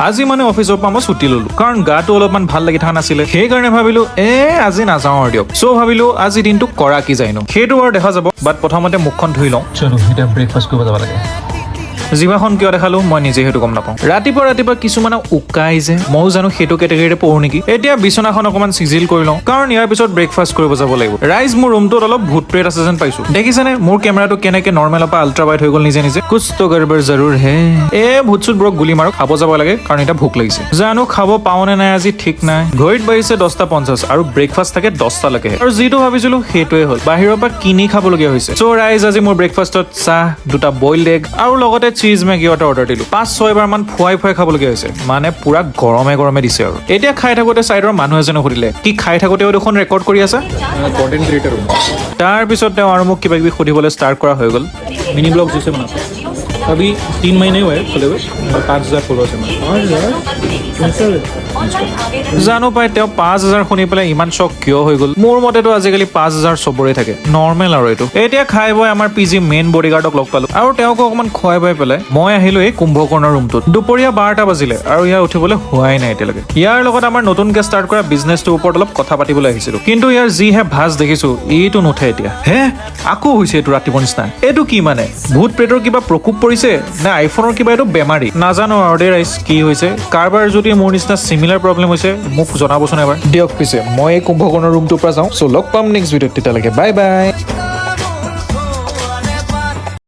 আজি মানে অফিচৰ পৰা মই ছুটি ললো, কাৰণ গাটো অলপমান ভাল লাগি থকা নাছিলে। সেইকাৰণে ভাবিলো আজি নাযাওঁ আৰু দিয়ক। চ' ভাবিলো আজি দিনটো কৰা কি যায়নো, সেইটো বাৰু দেখা যাব। বাট প্ৰথমতে মুখখন ধুই লওঁ। চলো, এতিয়া ব্ৰেকফাষ্ট কৰিব যাব লাগে। জিভাখন কিয় দেখালো, মই নিজে সেইটো গম নাপাওঁ। ৰাতিপুৱা ৰাতিপুৱা কিছুমানক উকাই যে, ময়ো জানো সেইটো কেটেগৰীতে পঢ়ো নেকি। এতিয়া বিচনাখন অকণমান চিজিল কৰি লওঁ, কাৰণ ইয়াৰ পিছত ব্ৰেকফাষ্ট কৰিব যাব লাগিব। ৰাইজ, মোৰ ৰুমটোত অলপ ভূত প্ৰেত আছে যেন পাইছো। দেখিছেনে মোৰ কেমেৰাটো কেনেকে নৰ্মেলৰ পৰা আল্ট্ৰা ৱাইড হৈ গ'ল নিজে নিজে? कुछ तो गड़बड़ जरूर है। ভূত চুতবোৰক গুলি মাৰক, খাব যাব লাগে, কাৰণ এতিয়া ভোক লাগিছে। জানো খাব পাওঁ নে নাই আজি ঠিক নাই। ঘড়ীত বাজিছে 10টা 50 আৰু ব্ৰেকফাষ্ট থাকে 10টালৈকে। আৰু যিটো ভাবিছিলো সেইটোৱে হ'ল, বাহিৰৰ পৰা কিনি খাবলগীয়া হৈছে। চ' ৰাইজ, আজি মোৰ ব্ৰেকফাষ্টত চাহ, দুটা বইল্ড এগ আৰু লগতে চীজ মেগী এটা অৰ্ডাৰ দিলো। পাঁচ ছয়বাৰ মান ফুৱাই ফুৱাই খাবলগীয়া হৈছে, মানে পুৰা গৰমে গৰমে দিছে। আৰু এতিয়া খাই থাকোতে চাইডৰ মানুহ এজনে সুধিলে, কি খাই থাকোতেও দেখোন ৰেকৰ্ড কৰি আছা? कंटेंट क्रिएटर हूँ। তাৰপিছত তেওঁ আৰু মোক কিবা কিবি সুধিবলৈ ষ্টাৰ্ট কৰা হৈ গ'ল। मिनी ब्लॉग जैसे बनाता हूँ। अभी 3 महीने हुए खुले हुए। 5,000 फॉलोअर्स है मेरे। জানো পাই, তেওঁ 5,000 শুনি পেলাই ইমান চক কিয় হৈ গ'ল। মোৰ মতেতো আজিকালি 5,000 চবৰে থাকে, নৰ্মেল আৰু এইটো। এতিয়া খাই বৈ আমাৰ পি জি মেইন বডিগাৰ্ডক লগ পালো আৰু তেওঁকো অকণমান খুৱাই বৈ পেলাই মই আহিলো এই কুম্ভকৰ্ণৰ ৰুমটোত। দুপৰীয়া 12টা বাজিলে আৰু ইয়াৰ উঠিবলৈ হোৱাই নাই এতিয়ালৈকে। ইয়াৰ লগত আমাৰ নতুনকে ষ্টাৰ্ট কৰা বিজনেছটোৰ ওপৰত অলপ কথা পাতিবলৈ আহিছিলো, কিন্তু ইয়াৰ যিহে ভাজ দেখিছো, এইটো নুঠে এতিয়া। হে, আকৌ হৈছে এইটো ৰাতিপুৱা নিচিনা। এইটো কি মানে, ভূত প্ৰেতৰ কিবা প্ৰকোপ পৰিছে নে আইফোনৰ কিবা এইটো বেমাৰী, নাজানো আৰু দেই ৰাইজ কি হৈছে। কাৰোবাৰ যদি মোৰ নিচিনা চিমিলাৰ প্ৰব্লেম হৈছে, মোক জনাবচোন এবাৰ। দিয়ক পিছে, মই এই কুম্ভকৰ্ণৰ ৰুমটোৰ পৰা যাওঁ। চ' লগ পাম নেক্সট ভিডিঅ'ত, তেতিয়ালৈকে বাই বাই।